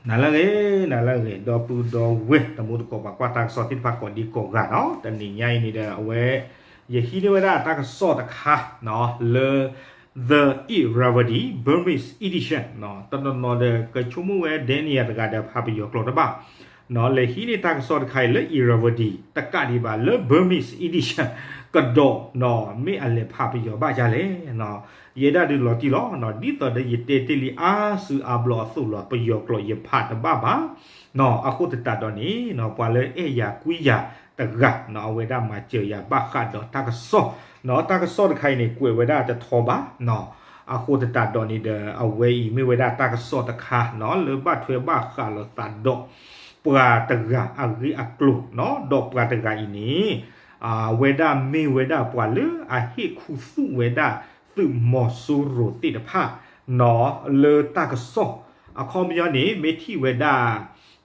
နၤလၢအဂ့ၤ, နၤလၢအဂ့ၤ, ဒီပုၢ်ဒီဝဲၢ် တံၤသကိး ပှၤကွၢ်တၢ်ကစီၣ်သ့ၣ်တဖၣ်ကိးဒံကိးဂၤနီၤ, တနံၤညါအံၤန့ၣ်ဒီး အဝဲ ယဟံးန့ၢ်ဝဲဒၣ်တၢ်ကစီၣ်တခါနီၤ လၢ The Irrawaddy Burmese Edition နီၤ, တနီၤနီၤဒီး ကဆိကမိၣ်ဝဲဒ်န့ၣ်ယၤတဂၤဒီး ဖးပယီၤကျိာ်တဘၣ် နီၤ, လဲၤဟံးန့ၢ်တၢ်ကစီၣ်တခါအံၤလၢ Irrawaddy တကးဒံးဘၣ်လၢ Burmese Edition ကဒီးနီၤ, မ့ၢ်အလဲၤဖးပယီၤဘၣ်ဒ်လဲၣ်နီၤ, ယဲဒၣ်ဒုးလီၤတံၢ်လီၤနီၤ, ဒ်သိးဒီးယတဲတ့ၢ်လံအါစုအါဘျီအသိးလီၤ, ပယီၤကျိာ်ယဖးတဘၣ်ဘၣ်နီၤ, အဃိသတးဒီးန့ၣ်နီၤ, ပှၤလၢအဲၣ်ယၤကွံယၤတဂၤနီၤ, အဝဲဒၣ်မၤစၢၤယၤဘၣ်ဃးဒီးတၢ်ကစီၣ်နီၤ, တၢ်ကစီၣ်တခါအံၤန့ၣ် ကွဲးဝဲဒၣ်တထီဘၣ်နီၤ, အဃိသတးဒီးန့ၣ်ဒီး အဝဲအံၤမ့ၢ်ဝဲဒၣ်တၢ်ကစီၣ်တခါနီၤ, လၢဘၣ်ထွဲဘၣ်ဃးလိာ်သးဒီး ပှၤတဂၤအဂ့ၢ်အကျိၤနီၤ, ဒီးပှၤတဂၤအံၤန့ၣ် အဝဲဒၣ်မ့ၢ်ဝဲဒၣ်ပှၤလၢအဟ့ၣ်ခူသူၣ်ဝဲဒၣ်သုးမီၤစိရိၤသ့ၣ်တဖၣ်နီၤ, လၢတၢ်ကစီၣ် အခီပညီန့ၣ် မ့ၢ်ထံၣ်ဝဲဒၣ်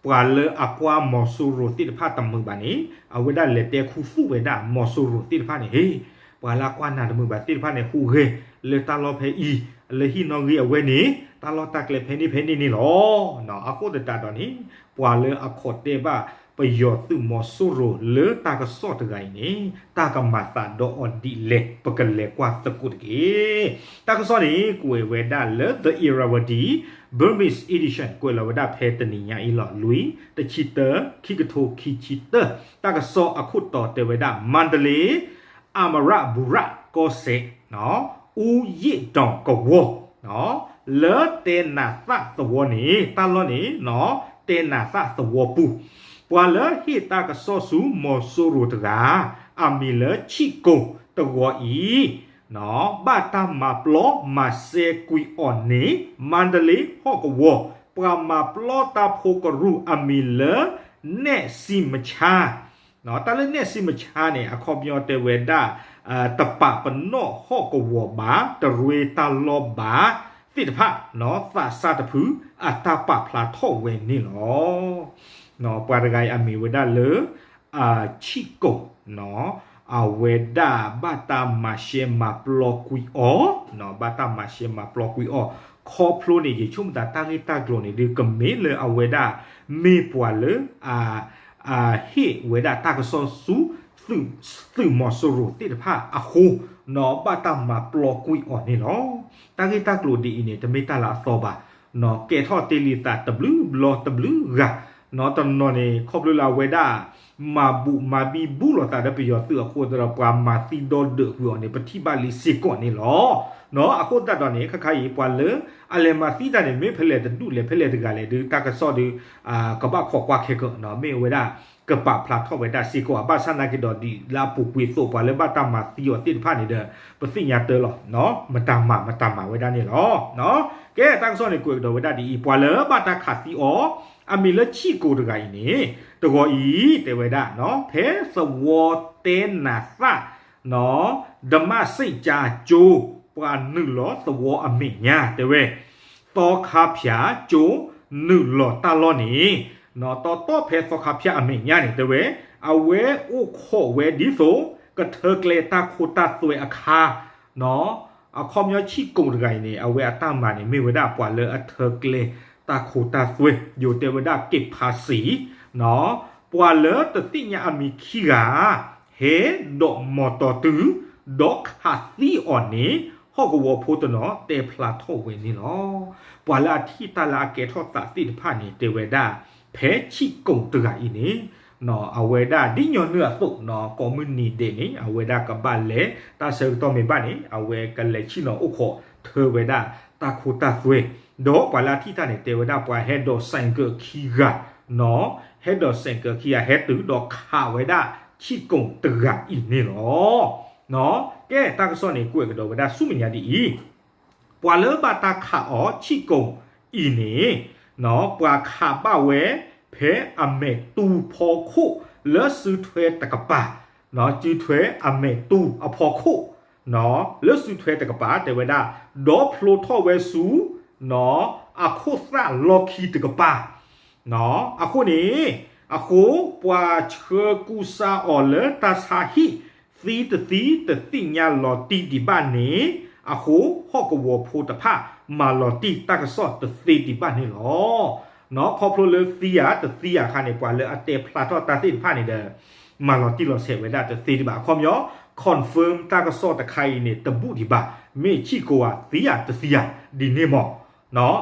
ပှၤလၢအကွၢ်မီၤစိရိၤသ့ၣ်တဖၣ်တမုာ်ဘၣ်န့ၣ် အဝဲဒၣ်လဲၤတဲခူသူၣ်ဝဲဒၣ်မီၤစိရိၤသ့ၣ်တဖၣ်န့ၣ်, ဟ့ၣ် ပှၤလၢအကွၢ်နၤတမုာ်ဘၣ်သ့ၣ်တဖၣ်န့ၣ် ဟူးဂဲၤလၢတၢ်လီၢ်ဖဲအံၤ, လၢဟံၣ်နီၣ်ဂံၢ်အဝဲန့ၣ် တၢ်လီၢ်တၢ်ကျဲဖဲန့ၣ်ဖဲန့ၣ်န့ၣ်လီၤ. အဃိသတးဒီးန့ၣ် ပှၤလၢအခိးတဲဘၣ်ပယီၤသုးမီၤစိရိၤလၢတၢ်ကစီၣ်တဂၤအံၤန့ၣ် တၢ်ကမၤသးဒီးအီၤဒ်လဲၣ် ပကလဲၤကွၢ်သကိးတက့ၢ်. တၢ်ကစီၣ်န့ၣ် ကွဲးဝဲဒၣ်လၢ The Irrawaddy Burmese Edition ကွဲးလီၤဝဲဒၣ်ဖဲတနံၤညါအံၤလီၤ, လွံၢ် တဆံတၢ ခံကထိခံဆံတၢ, တၢ်ကစီၣ်အခိၣ်တီတဲဝဲဒၣ် မန္တလေး အမရပူရကီၢ်စဲၣ် အူယ့ၣ်တီၤကဝီၤ လၢတဲနးသၣ်သဝီန့ၣ် တၢ်လီၢ်န့ၣ် တဲနးသၣ်သဝီပူၤ ပှၤလၢဟ့ၣ်တၢ်ကစီၣ်ဆူမီၤစိရိၤတဂၤ အမံၤလၢဆံၣ်ကိၤတဂီၤအံၤ ဘၣ်တၢ်မၤပျီမၤစဲကွံာ်အီၤန့ၣ် မန္တလေးဟီၣ်ကဝီၤ ပှၤမၤပျီတၢ်ဖိကရူၢ်အမံၤလၢ နဲၣ်စံမဆါ တၢ်လၢနဲၣ်စံမဆါန့ၣ် အခီပညီတဲဝဲဒၣ် တပာ်ပနီၣ်ဟီၣ်ကဝီၤဘၣ် တရ့တၢ်လီၢ်ဘၣ်သ့ၣ်တဖၣ် သးစၢ်တဖုအတၢ်ပာ်ဖျါထီၣ်ဝဲန့ၣ်လီၤ. ပှၤတဂၤအံၤအမံၤဝဲဒၣ်လၢ ဆံၣ်ကိၤ အဝဲဒၣ်ဘၣ်တၢ်မၤရှဲမၤပျီကွံာ်အီၤ, ဘၣ်တၢ်မၤရှဲမၤပျီကွံာ်အီၤ ခီဖျိန့ၣ် ယဆိကမိၣ်သးတၢ်ဂ့ၢ်တၢ်ကျိၤန့ၣ်ဒုး ကမ့ၢ်လၢအဝဲဒၣ် မ့ၢ်ပှၤလၢ အဟ့ၣ်ဝဲဒၣ်တၢ်ကစီၣ်ဆူ သုးမီၤစိရိၤသ့ၣ်တဖၣ်အဃိ ဘၣ်တၢ်မၤပျီကွံာ်အီၤန့ၣ်လီၤ. တၢ်ဂ့ၢ်တၢ်ကျိၤဒ်အံၤန့ၣ် တမ့ၢ်တၢ်လၢအသီဘၣ် ကဲထီၣ်တ့ၢ်လံသးတဘျုးဘျီတဘျုးဂၤ, တနီၤန့ၣ် ခီဖျိလၢအဝဲဒၣ် မၤဘူၣ်မၤဘံဘူၣ်လိာ်သးဒီးပယီၤသုးအဃိသတးဒီး ပှၤမၤသံဒီဒၢးကွံာ်အီၤန့ၣ် ပထံၣ်ဘၣ်လံစ့ၢ်ကီးန့ၣ်လီၤ. အဃိသတးဒီးန့ၣ် ခါခါအံၤ ပှၤလၢအလဲၤမၤသံတၢ်န့ၣ် မ့ၢ်ဖဲလဲၣ်တဒူၣ်လဲၣ် ဖဲလဲၣ်တဂၤလဲၣ်ဒုး တၢ်ကစီၣ်ဒုး ကဘၣ်ခိးကွၢ်ခဲကၢး မ့ၢ်ဝဲဒၣ် ကပာ်ဖျါထီၣ်ဝဲဒၣ်စ့ၢ်ကီး ဘၣ်ဆၣ်သနာ်က့ဒီး ဒ်လၢအပူၤကွံာ်အသိး ပှၤလၢဘၣ်တၢ်မၤသံအီၤသ့ၣ်တဖၣ်န့ၣ်ဒီး ပသ့ၣ်ညါတၢ်လီၤ မတၤမၤမတၤမၤဝဲဒၣ်န့ၣ်လီၤ. ကဲ တၢ်ကစီၣ်န့ၣ် ကွဲးကဒီးဝဲဒၣ်ဒ်အံၤ, ပှၤလၢဘၣ်တၢ်ခးသံအီၤ အမံၤလၢဆံၣ်ကိၤတဂၤအံၤန့ၣ် တဂီၤအံၤ တဲဝဲဒၣ် ဖဲသဝီတဲနးသၣ် ဓမ္မစကြာကၠိ ပှၤနုာ်လီၤသဝီအမဲာ်ညါ တဲဝဲ သီခါဖၠးကၠိ နုာ်လီၤတၢ်လီၢ်န့ၣ် တီတီဖဲသီခါဖၠးအမဲာ်ညါန့ၣ် တဲဝဲ အဝဲအိၣ်ခိးဝဲဒ်သိး ကထၢကျဲတၢ်ခိတၢ်သွဲအခါ အခီပညီဆံၣ်ကိၤတဂၤအံၤန့ၣ် အဝဲအတၢ်မၤန့ၣ် မ့ၢ်ဝဲဒၣ်ပှၤလၢအထၢကျဲတၢ်ခိတၢ်သွဲ ယိၤတဲဝဲဒၣ်က့ၤဖးစံ ပှၤလၢတသ့ၣ်ညါအမံၤခံဂၤ ဟဲဒီးမီတီၤတုၤ ဒီးခးသံအီၤန့ၣ် ဟီၣ်ကဝီၤဖိတနီၤတဲဖျါထီၣ်ဝဲန့ၣ်လီၤ. ပှၤလၢအထံၣ်တၢ်လၢအကဲထီၣ်သးသ့ၣ်တဖၣ်န့ၣ် တဲဝဲဒၣ် ဖဲဆံၣ်ကိၤတဂၤအံၤန့ၣ် အဝဲဒၣ်ဒ်ညီနုၢ်အသိး ကိးမုၢ်နံၤဒဲးန့ၣ် အဝဲဒၣ်ကဘၣ်လဲၤ တၢ်ဆၢကတီၢ်မ့ၢ်ဘၣ်န့ၣ် အဝဲကလဲၤဆ့ၣ်နီၤအိၣ်ခိးထၢဝဲဒၣ်တၢ်ခိတၢ်သွဲ ဒီးပှၤလၢအထံၣ်တၢ်န့ၣ် တဲဝဲဒၣ်ပှၤဟဲဒီးစဲးကၢးခံဂၤ နီၤ ဟဲဒီးစဲးကၢးခံဂၤ ဟဲတုၤဒီးခးဝဲဒၣ်ဆံၣ်ကိၤတဂၤအံၤန့ၣ်လီၤ. ကဲ တၢ်ကစီၣ်န့ၣ် ကွဲးကဒီးဝဲဒၣ်ဆူမဲာ်ညါဒ်အံၤ, ပှၤလၢဘၣ်တၢ်ခးအီၤဆံၣ်ကိၤအံၤန့ၣ် ပှၤခးဘၣ်ဝဲ ဖဲအမဲာ်တူၢ်ဖီခိၣ် လၢစုထွဲတကပၤ စုထွဲအမဲာ်တူၢ်အဖီခိၣ် လၢစုထွဲတကပၤ တဲဝဲဒၣ် ဒီဖျိထီၣ်ဝဲဆူ အခိၣ်သၣ်လီၢ်ခံတကပၤ အဃိန့ၣ် အဃိ ပှၤဆှၢကူစါအီၤလၢတၢ်ဆါဟံၣ် သံတသံတသ့ၣ်ညါလီၤတံၢ်ဒံးဘၣ်န့ၣ် အဃိ ဟီၣ်ကဝီၤဖိတဖၣ် မၤလီၤတံၢ်တၢ်ကစီၣ်တသ့ဒံးဘၣ်န့ၣ်လီၤ. ခီဖျိလၢသံဧါတသံဧါအခါန့ၣ် ပှၤလၢအတဲဖျါထီၣ်တၢ်သ့ၣ်တဖၣ်န့ၣ်ဒီး မၤလီၤတံၢ်လီၤဆဲးဝဲဒၣ်တသ့ဒံးဘၣ်. အခီပညီ confirm တၢ်ကစီၣ်တခါအံၤန့ၣ် တဘူၣ်ဒံးဘၣ်. မ့ၢ်ဆံၣ်ကိၤဧါသံဧါတသံဧါ ဒ်န့ၣ်မး.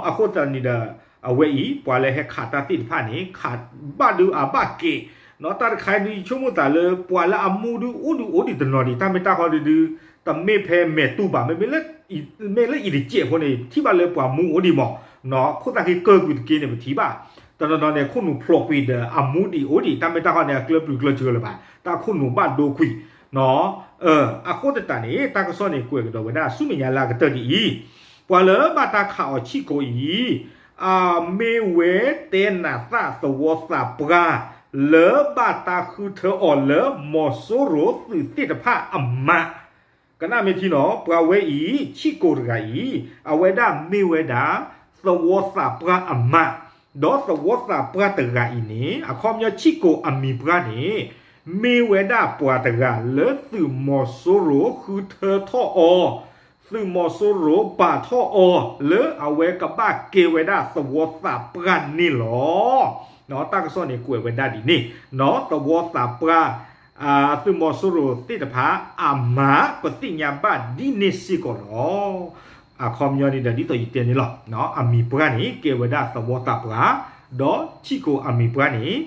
အဃိသတးန့ၣ်ဒီး အဝဲအံၤ ပှၤလၢဟဲခးတၢ်သ့ၣ်တဖၣ်န့ၣ် ခးဘၣ်ဒုးအဘၣ်က့ၤ တၢ်တခါအံၤဒုး ယဆိကမိၣ်သးလၢ ပှၤလၢအမူဒုးအိၣ်ဒုးအိၣ်ဒံးတနီၤဒံး တၢ်မ့ၢ်တၢ်ခီဒုးဒုး တမ့ၢ်ဖဲမဲာ်တူၢ်ဘၣ် မ့မ့ၢ်လၢအံၤတစဲးဖိန့ၣ် ထံၣ်ဘၣ်လၢပှၤမူအိၣ်ဒံးမး. ခိၣ်သၣ်ဃံကၢၢ်ကွံာ်တက့ၢ်န့ၣ် ပထံၣ်ဘၣ်. တနီၤနီၤန့ၣ် ခိၣ်နူာ်ဖျိးကွံာ်ဒီး အမူဒံးအိၣ်ဒံး တၢ်မ့ၢ်တၢ်ခီန့ၣ် အကျၢပျုၤကျၢစှၤလၢၤဘၣ် တၢ်ခိၣ်နူာ်ဘၣ်ဒိကွံာ် အဃိသတးန့ၣ် တၢ်ကစီၣ်န့ၣ် ကွဲးကဒီးဝဲဒၣ် ဆူမဲာ်ညါလၢအကတၢၢ်ဒ်အံၤ, ပှၤလၢဘၣ်တၢ်ခးအီၤဆံၣ်ကိၤအံၤ အမ့ၢ်ဝဲတဲနးသၣ်သဝီသးပှၢ် လၢဘၣ်တၢ်ဃုထၢအီၤလၢမီၤစိရိၤသုးသ့ၣ်တဖၣ်အမး ကနၣ်မ့ၢ်ထံနီၤ ပှၤဝဲအံၤ ဆံၣ်ကိၤတဂၤအံၤ အဝဲဒၣ်မ့ၢ်ဝဲဒၣ် သဝီသးပှၢ်အမး, ဒီးသဝီသးပှၢ်တဂၤအံၤန့ၣ် အခီပညီဆံၣ်ကိၤအမံၤပှၢ်န့ၣ် မ့ၢ်ဝဲဒၣ်ပှၤတဂၤလၢသုးမီၤစိရိၤဃုထၢထီၣ်အီၤ, သုးမီၤစိရိၤပာ်ထီၣ်အီၤ လၢအဝဲကဘၣ်ကဲဝဲဒၣ်သဝီသးပှၢ်န့ၣ်လီၤ. တၢ်ကစီၣ်န့ၣ်ကွဲးဝဲဒၣ်ဒ်န့ၣ်, သဝီသးပှၢ် သုးမီၤစိရိၤသ့ၣ်တဖၣ်အမး ပသ့ၣ်ညါဘၣ်ဒ်န့ၣ်စ့ၢ်ကီးလီၤ. အခီပညီန့ၣ်ဒီး ဒ်သိးယတဲန့ၣ်လီၤ. အမံၤပှၢ်န့ၣ် ကဲဝဲဒၣ်သဝီသးပှၢ်, ဒီးဆံၣ်ကိၤအမံၤပှၢ်န့ၣ်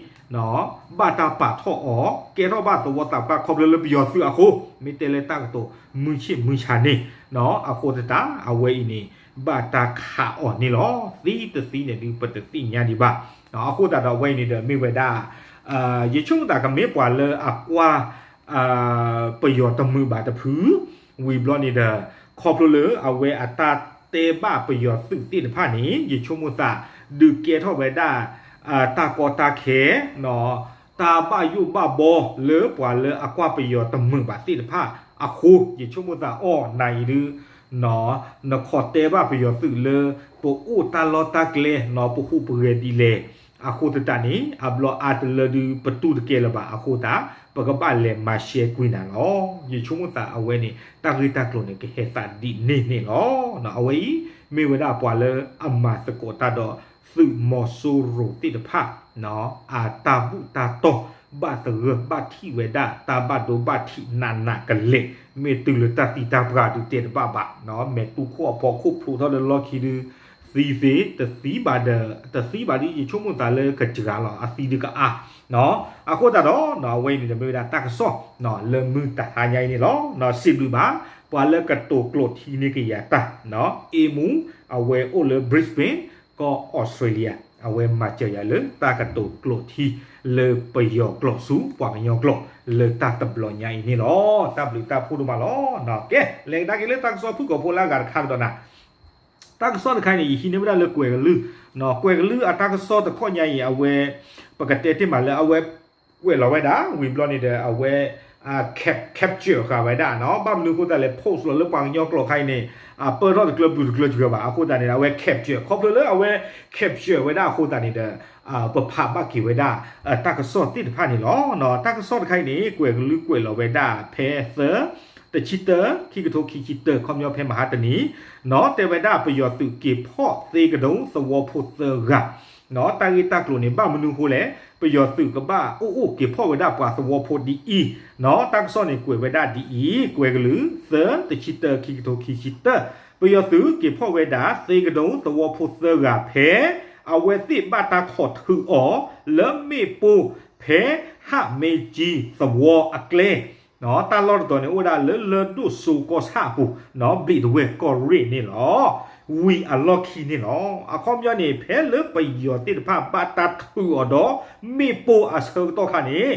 ဘၣ်တၢ်ပာ်ထီၣ်အီၤ ကဲထီၣ်ဘၣ်သဝီသးပှၢ်ခီဖျိလၢပယီၤသုးအဃိ, မ့ၢ်တဲလၢတၢ်ကတိၤမုၢ်ဆ့ၣ်မုၢ်ဆါန့ၣ်, အဃိသတး အဝဲအံၤန့ၣ် ဘၣ်တၢ်ခးအီၤန့ၣ်လီၤ. သံတသံန့ၣ်ဒုး ပတသ့ၣ်ညါဒံးဘၣ်. အဃိသတးဒီးအဝဲအံၤန့ၣ်ဒီးမ့ၢ်ဝဲဒၣ် ယဆိကမိၣ်သးကမ့ၢ်ပှၤလၢအကွၢ် ပယီၤတမုာ်ဘၣ်တဖု, ဝံၤဘျီန့ၣ်ဒီး ခီဖျိလၢအဝဲအတၢ်တဲဘၣ်ပယီၤသုးသ့ၣ်တဖၣ်န့ၣ် ယဆိကမိၣ်သး ဒုးကဲထီၣ်ဝဲဒၣ် တၢ်ကီတၢ်ခဲ တၢ်ဘၣ်ယိၣ်ဘၣ်ဘီလၢပှၤလၢအကွၢ်ပယီၤတမုာ်ဘၣ်သ့ၣ်တဖၣ်အဃိ, ယဆိကမိၣ်သးအီၤနၤအံၤဒုး နခီတဲဘၣ်ပယီၤသုးလၢ ပအိၣ်တၢ်လီၢ်တၢ်ကျဲ ပဟူးပဂဲၤဒ်လဲၣ်, အဃိသတးန့ၣ် အဘျီအါတလၢဒုး ပတူၢ်တကဲလၢၤဘၣ်အဃိသတး ပကဘၣ်လဲၤမၤရှဲကွံာ်နၤလီၤ. ယဆိကမိၣ်သးအဝဲန့ၣ် တၢ်ဂ့ၢ်တၢ်ကျိၤန့ၣ် ကဟဲသးဒ်န့ၣ်န့ၣ်လီၤ. အဝဲအံၤ မ့ၢ်ဝဲဒၣ်ပှၤလၢအမၤသကိးတၢ်ဒီး သုးမီၤစိရိၤသ့ၣ်တဖၣ် အတၢ်ဘူၣ်တၢ်တီၢ် ဘၣ်သဂၢၢ်ဘၣ်ထံးဝဲဒၣ် တၢ်ဘၣ်ဒိဘၣ်ထံးနးနးကလဲာ်, မ့ၢ်တုၤလၢတၢ်သံတၢ်ပှၢ်ဒုး တဲတဘၣ်ဘၣ်, မဲာ်တူၢ်ခိၣ်အဖီခိၣ်ဖျိးထီၣ်လၢလီၢ်ခံဒုး သံသ့ တသံဘၣ်ဒီး တသံဘၣ်ဒ် ယဆိကမိၣ်သးလၢကစှၤလီၤ အသံဒုးကအါ အဃိသတးဒီး အဝဲအံၤန့ၣ်ဒီး မ့ၢ်ဝဲဒၣ်တၢ်ကစီၣ် လၢမုၢ်တဟါညါအံၤန့ၣ်လီၤ. စံးဘျုးဘၣ် ပှၤလၢကတိၤကျိာ်ထံန့ၢ်ကယၤတၢ် အ့မူ အဝဲအိၣ်လၢ Brisbane ကီၢ် Australia အဝဲမၤစၢၤယၤလၢတၢ်ကတိၤကျိာ်ထံ လၢပယီၤကျိာ်ဆူပှၤကညီကျိာ် လၢတၢ်တဘျီညါအံၤန့ၣ်လီၤ. တၢ်ဘျုးတၢ်ဖှိၣ်ဒိၣ်မးလီၤ. ကဲ လဲၤကဒါက့ၤလၢတၢ်ကစီၣ်ဖုၣ်ကိာ်ဖိလၢအဂၤတခါကဒီးနၤ တၢ်ကစီၣ်တခါအံၤန့ၣ် ယဟံးန့ၢ်ဝဲဒၣ်လၢကွဲၤကလုၢ်, ကွဲၤကလုၢ်အတၢ်ကစီၣ်တခီညါအံၤ အဝဲ ပကတဲတ့ၢ်မးလၢအဝဲ ကွဲးလီၤဝဲဒၣ် ဝံၤဘျီန့ၣ်ဒီး အဝဲ cap- capture ဃာ်ဝဲဒၣ်နီၤ, ဘၣ်မနုၤအဃိသတးလဲၣ် post လီၤလၢပှၤကညီကျိာ်ခါအံၤန့ၣ် အပၢၢ်ထီၣ်တကျၢၤပျုၤတကျၢၤစှၤဘၣ် အဃိသတးန့ၣ် အဝဲ capture ခီဖျိလၢအဝဲ capture ဝဲဒၣ်အဃိသတးန့ၣ်ဒီး ပဖးဘၣ်က့ၤဝဲဒၣ် တၢ်ကစီၣ်သ့ၣ်တဖၣ်န့ၣ်လီၤ. တၢ်ကစီၣ်တခါအံၤန့ၣ် ကွဲၤကလုၢ်ကွဲးလီၤဝဲဒၣ်ဖဲသၢ တဆံတၢ ခံကထိခံဆံတၢ ခီပညီဖဲမဟါတနံၤ နီၤ တဲဝဲဒၣ်ပယီၤသုးက့ၤဖီၣ်သ့ကဒုံသဝီဖိသၢဂၤ နီၤ တၢ်ဂ့ၢ်တၢ်ကျိၤန့ၣ် ဘၣ်မနုၤအဃိလဲၣ် ပယီၤသုးကဘၣ်အိၣ်အိၣ်က့ၤဖီၣ်ဝဲဒၣ်ပှၤသဝီဖိဒ်အံၤ နီၤ တၢ်ကစီၣ်န့ၣ်ကွဲးဝဲဒၣ်ဒ်အံၤ ကွဲၤကလုၢ် သၢ တဆံတၢ ခံကထိခံဆံတၢ ပယီၤသုးက့ၤဖီၣ်ဝဲဒၣ်သ့ကဒုံသဝီဖိသၢဂၤဖဲ အဝဲသ့ၣ်ဘၣ်တၢ်ခိးထုးအီၤ လၢမ့ၣ်ပိၢ်ဖဲဟးမ့ကၠံသဝီအကျဲ တၢ်လီၢ်တတီၤန့ၣ် အိၣ်ဝဲဒၣ်လၢလၢၢ်ဒိၣ်စိကီၢ်ဆၣ်အပူၤ ဘျံးတဝဲၢ်ကီၢ်ရ့ၣ်န့ၣ်လီၤ. ဝံၤအလီၢ်ခံန့ၣ်လီၤ. အခီပညီန့ၣ် ဖဲလၢပယီၤသ့ၣ်တဖၣ်ဘၣ်တၢ်ထုးအီၤဒီး မ့ၣ်ပိၢ်အဆၢကတီၢ်ခါန့ၣ်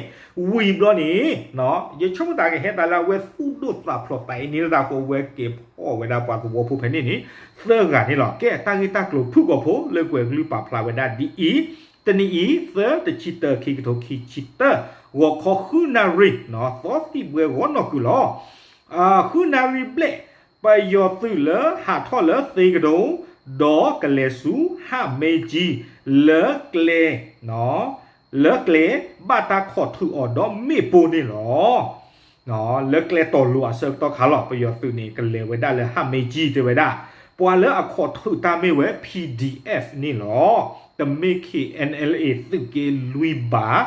ဝံၤဘျီန့ၣ် ယဆိကမိၣ်သးကဟဲသးလၢအဝဲသူၣ်ဒိၣ်သးဖျိးသးအံၤန့ၣ် လၢတၢ်ဃိ အဝဲက့ၤဖီၣ်ဝဲဒၣ်ပှၤသဝီဖိဖဲန့ၣ်န့ၣ် သၢဂၤန့ၣ်လီၤ. ကဲ တၢ်ဂ့ၢ်တၢ်ကျိၤဖုၣ်ကိာ်ဖိလၢကွဲၤကလုၢ်ပာ်ဖျါဝဲဒၣ်ဒ်အံၤ တနံၤအံၤ သၢ တဆံတၢ ခံကထိခံဆံတၢ ဂီၤခီဃုနၣ်ရံၣ် သီသံၣ်ဘှဲဂီၤနီၢ်ကုာ်လီၤ. ဃုနၣ်ရံၣ်ဘျဲၣ် ပယီၤသုးလၢဟးထီၣ်လၢသ့ကဒုံ ဒီးကလဲၤဆူဟးမ့ကၠံ လၢကျဲ လၢကျဲ ဘၣ်တၢ်ခိးထုးအီၤဒီးမ့ၣ်ပိၢ်န့ၣ်လီၤ. လၢကျဲတီၤလိၤအဆၢကတီၢ်ခါလီၤ. ပယီၤသုးန့ၣ် ကလဲၤဝဲဒၣ်လၢဟးမ့ကၠံတဲဝဲဒၣ် ပှၤလၢအခိးထုးတၢ်မ့ၢ်ဝဲ P D F န့ၣ်လီၤ. တမ့ၢ် K N L A သုးက့လွံၢ်ဘၣ်,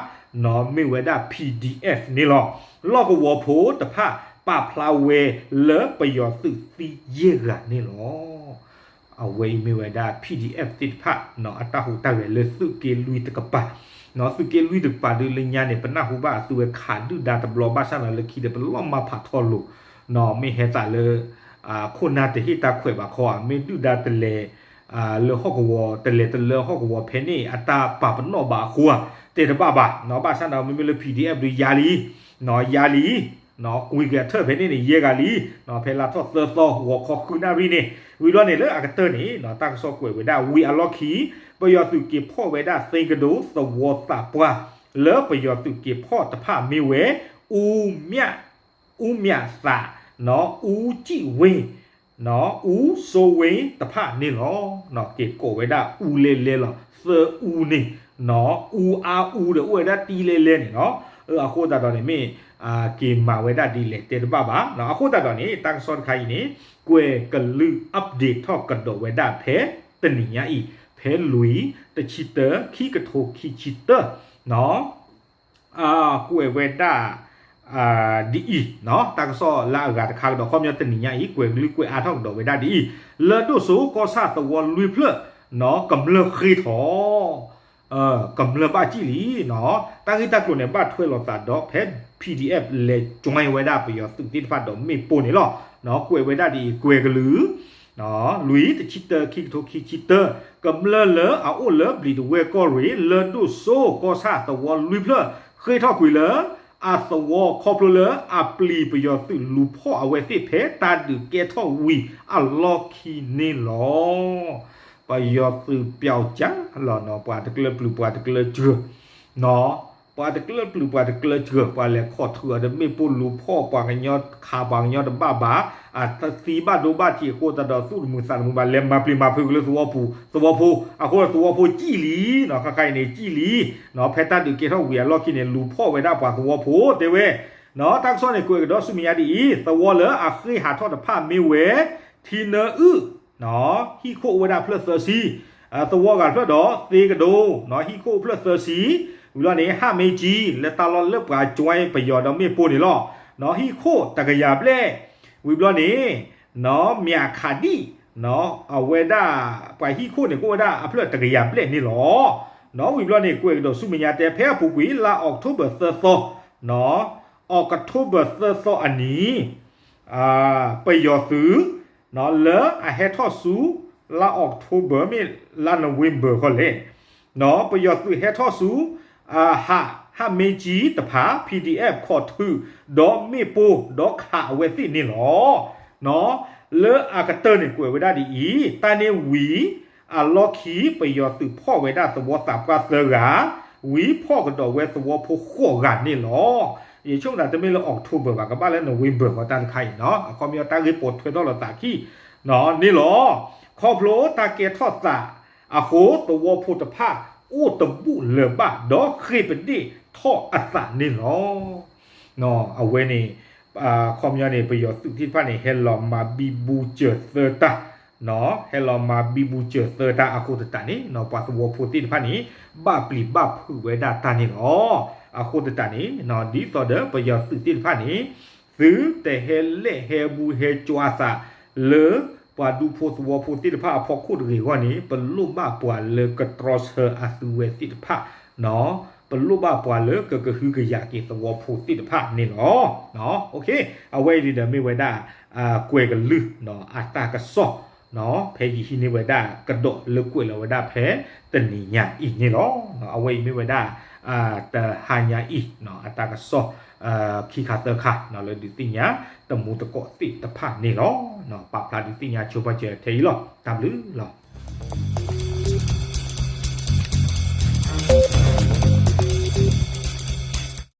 မ့ၢ်ဝဲဒၣ် P D F န့ၣ်လီၤ. လီၢ်ကဝီၤဖိတဖၣ် ပာ်ဖျါဝဲလၢပယီၤသုးသံယဲၢ်ဂၤန့ၣ်လီၤ. အဝဲအံၤမ့ၢ်ဝဲဒၣ် P D F သ့ၣ်တဖၣ် အတၢ်ဟူးတၢ်ဂဲၤလၢသုးက့လွံၢ်တကပၤ, သုးက့လွံၢ်တကပၤဒုးလၢညါန့ၣ် ပနၢ်ဟူဘၣ်အသုဝဲခးဒုၣ်ဒါတဘျီဘၣ်ဆၣ်ဒီးလၢခံဒီးပလီၢ်မၤဖးထီလိာ်, မ့ၢ်ဟဲသးလၢ ခိၣ်နၢ်တဟ့ၣ်တၢ်ခွဲးဘၣ်ခီဧါ, မ့ၢ်ဒုၣ်ဒါတလဲၤ လၢဟီၣ်ကဝီၤ တလဲၤတလၢဟီၣ်ကဝီၤဖဲန့ၣ် အတၢ်ပာ်ပနီၣ်ဘၣ်အဃိဧါ, တဲတဘၣ်ဘၣ်, ဘၣ်ဆၣ်ဒီးမ့မ့ၢ်လၢ P D F ဒုးယၤလံ, ယၤလံ, ကွံာ်က့ၤအထၢၣ်ဖဲန့ၣ်န့ၣ် ယဲၢ်ဂၤလံ, ဖဲလါထီၣ်သၢသီ ဂီၤခီဃုနၣ်ရံၣ်န့ၣ်, ဝံၤဘျီန့ၣ်လၢအကတၢၢ်န့ၣ် တၢ်ကစီၣ်ကွဲးဝဲဒၣ် ဝံၤအလီၢ်ခံ ပယီၤသုးက့ၤဖီၣ်ဝဲဒၣ်သ့ကဒိသဝီသးပှၢ် လၢပယီၤသုးက့ၤဖီၣ်တဖၣ်မ့ၢ်ဝဲ အူမၠး အူမၠးသး, အူကံၣ်ဝ့ၢ်, အူစိဝ့ၢ်တဖၣ်န့ၣ်လီၤ. က့ၤကိးဝဲဒၣ်အူလဲလဲလီၤ သၢအူန့ၣ်, အူအါအူဒီးအိၣ်ဝဲဒၣ်တံၢ်လဲလဲန့ၣ်လီၤ. အဃိသတးဒီးန့ၣ်မ့ၢ် က့ၤမၤဝဲဒၣ်ဒ်လဲၣ်တဲတဘၣ်ဘၣ်. အဃိသတးဒီးန့ၣ် တၢ်ကစီၣ်တခါအံၤန့ၣ် ကွဲးကလုၢ် update ထီၣ်ကဒီးဝဲဒၣ်ဖဲတနံၤညါအံၤ ဖဲလွံၢ် တဆံတၢ ခံကထိခံဆံတၢ ကွဲးဝဲဒၣ် ဒ်အံၤ, တၢ်ကစီၣ်လၢအဂၤတခါကဒီး ခီပညီတနံၤညါအံၤ ကွဲးကလုၢ်ကွဲးအါထီၣ်ကဒီးဝဲဒၣ်ဒ်အံၤ, လၢဒိၣ်စိကီၢ်ဆၣ်သဝီလွံၢ်ဖျၢၣ် ကမျၢၢ်ဃ့ၢ်ထီၣ် ကမျၢၢ်ဘၣ်စံၣ်လံ, တၢ်ဂ့ၢ်တၢ်ကျိၤန့ၣ် ဘၣ်ထွဲလိာ်သးဒီးဖဲ P D F လဲၤ join ဝဲဒၣ်ပယီၤသုးသ့ၣ်တဖၣ်ဒီးမ့ၣ်ပိၢ်န့ၣ်လီၤ. ကွဲးဝဲဒၣ်ဒ်အံၤ ကွဲးကလုၢ် လွံၢ် တဆံတၢ ခံကထိခံဆံတၢ ကမျၢၢ်လၢအအိၣ်လၢဘျံးတဝဲၢ်ကီၢ်ရ့ၣ် လၢဒိၣ်စိကီၢ်ဆၣ်သဝီလွံၢ်ဖျၢၣ် ဃ့ၢ်ထီၣ်ကွံာ်လၢ အသဝီခီဖျိလၢအပျံၤပယီၤသုးလူၤဖီၣ်အဝဲသ့ၣ်ဖဲတၢ်ဒုးကဲထီၣ်ဝံၤအလီၢ်ခံန့ၣ်လီၤ. ပယီၤသုးပျီကၠါလီၤနီၤ ပှၤတကျၢၢ်ပျုၤပှၤတကျၢၢ်စှၢၤ ပှၤတကျၢၢ်ပျုၤပှၤတကျၢၢ်စှၢၤ ပှၤလဲၤခိးထုးအီၤဒီးမ့ၣ်ပိၢ်လူၤဖီၣ်ပှၤကညီခးပှၤကညီတဘၣ်ဘၣ်, အသံဘၣ်ဒိဘၣ်ထံးအဃိသတးဒီးသူၣ်တမုာ်သးတမုာ်ဘၣ် လဲၤမၤပျံၤမၤဖုးက့ၤလၢသဝီပူၤ သဝီဖိ အဃိသဝီဖိစံၣ်လံနီၤ ခါခါအံၤန့ၣ်စံၣ်လံနီၤ ဖဲတၢ်ဒုးကဲထီၣ်ဝံၤအလီၢ်ခံန့ၣ် လူၤဖီၣ်ဝဲဒၣ်ပှၤသဝီဖိတဲဝဲနီၤ တၢ်ကစီၣ်န့ၣ်ကွဲးကဒီးဆူမဲာ်ညါဒ်အံၤ သဝီလၢအဃ့ၢ်ဟးထီၣ်တဖၣ်မ့ၢ်ဝဲ ထံနၢအုၣ် ဟံၣ်ခိၣ်အိၣ်ဝဲဒၣ်ဖျၢၣ်သၢဆံ, သဝီဂၤဖျၢၣ်ဒီးသ့ကဒိ ဟံၣ်ခိၣ်အိၣ်ဖျၢၣ်သၢဆံ, ဝံၤဘျီန့ၣ် ဟးမ့ၢ်ကၠံ လၢတၢ်လီၢ်လၢပှၤ join ပယီၤဒီးမ့ၣ်ပိၢ်န့ၣ်လီၤ. ဟံၣ်ခိၣ်တကယၤဘျဲၣ်, ဝံၤဘျီန့ၣ် မၠးခးဒံၣ် အဝဲဒၣ် ပှၤဟံၣ်ခိၣ်န့ၣ် ကအိၣ်ဝဲဒၣ်အဖျၢၣ်တကယၤဘျဲၣ်န့ၣ်လီၤ. ဝံၤဘျီန့ၣ် ကွဲးကဒီးဆူမဲာ်ညါတဲ ဖဲအပူၤကွံာ် လါအီးကထိဘၢၣ်သၢသီ အီးကထိဘၢၣ်သၢသီအနံၤ ပယီၤသုး လၢအဟဲထီၣ်ဆူ လါအီးကထိဘၢၣ် မ့ၢ်လါနိၣ်ဝ့ဘၢၣ်ခီလဲၣ်, ပယီၤသုးဟဲထီၣ်ဆူ ဟး ဟးမ့ၢ်ကၠံတဖၣ် P D F ခိးထုး ဒီးမ့ၣ်ပိၢ် ဒီးခးအဝဲသ့ၣ်န့ၣ်လီၤ. လၢအကတၢၢ်န့ၣ်ကွဲးဝဲဒၣ်ဒ်အံၤ, တၢ်န့ၣ်ဝံၤ အလီၢ်ခံ ပယီၤသုးဖီၣ်ဝဲဒၣ်သဝီသးပှၢ်သၢဂၤ, ဝံၤဖီၣ်ကဒီးဝဲသဝီဖိဃိးဂၤန့ၣ်လီၤ. ယဆိကမိၣ်တမ့ၢ်လၢအီးကထိဘၢၣ်ဘၣ် ကဘၣ်လၢနိၣ်ဝ့ဘၢၣ်ဃီတၢ်တခါအံၤနီၤ, အခီပညီတၢ်ဂ့ၢ်ပိာ်ထွဲထီၣ်လိာ်သးခံ န့ၣ်လီၤ. ခီဖျိတၢ်ကဲထီၣ်သးအဃိ သဝီဖိတဖၣ် အိၣ်တဘူၣ်လၢၤဘၣ် ဒီးဃ့ၢ်ပဒ့ၣ်ထီၣ်အသးန့ၣ်လီၤ. အဝဲန့ၣ် အခီပညီန့ၣ် ပယီၤသုးသ့ၣ်တဖၣ်န့ၣ် ဟဲလီၤမၤဘံဘူစၢၤသၢတၢ်, ဟဲလီၤမၤဘံဘူစၢၤသၢတၢ်အဃိသတးန့ၣ် ပှၤသဝီဖိသ့ၣ်တဖၣ်န့ၣ် ဘၣ်ပျံၤဘၣ်ဖုးဝဲဒၣ်တၢ်န့ၣ်လီၤ. အဃိသတးန့ၣ် ဒ်သိးဒီးပယီၤသုးသ့ၣ်တဖၣ်န့ၣ် သုတဟဲလဲၣ်ဟဲဘူဟဲကွၢ်သးလၢ ပှၤဒူဖိသဝီဖိသ့ၣ်တဖၣ်အဖီခိၣ်တဂ့ၤအဂီၢ်န့ၣ် ပလိၣ်ဘၣ်ပှၤလၢကတြီဆၢအသုဝဲသ့ၣ်တဖၣ် ပလိၣ်ဘၣ်ပှၤလၢကကဟုကယာ်က့ၤသဝီဖိသ့ၣ်တဖၣ်န့ၣ်လီၤ. အဝဲအံၤဒီးမ့ၢ်ဝဲဒၣ် ကွဲးကလုၢ် အတၢ်ကစီၣ် ဖဲယဟံးန့ၢ်ဝဲဒၣ်ကဒီးလၢကွဲးလီၤဝဲဒၣ်ဖဲတနံၤညါအံၤန့ၣ်လီၤ. အဝဲအံၤမ့ၢ်ဝဲဒၣ် တဟါညါအံၤ အတၢ်ကစီၣ် ခံခါသၢခါ လၢဒုးသ့ၣ်ညါ တမူတကိးသ့ၣ်တဖၣ်န့ၣ်လီၤ. ပာ်ဖျါဒုးသ့ၣ်ညါဆိပာ်စၢၤထဲအံၤလီၤ. တၢ်ဘျုးလီၤ.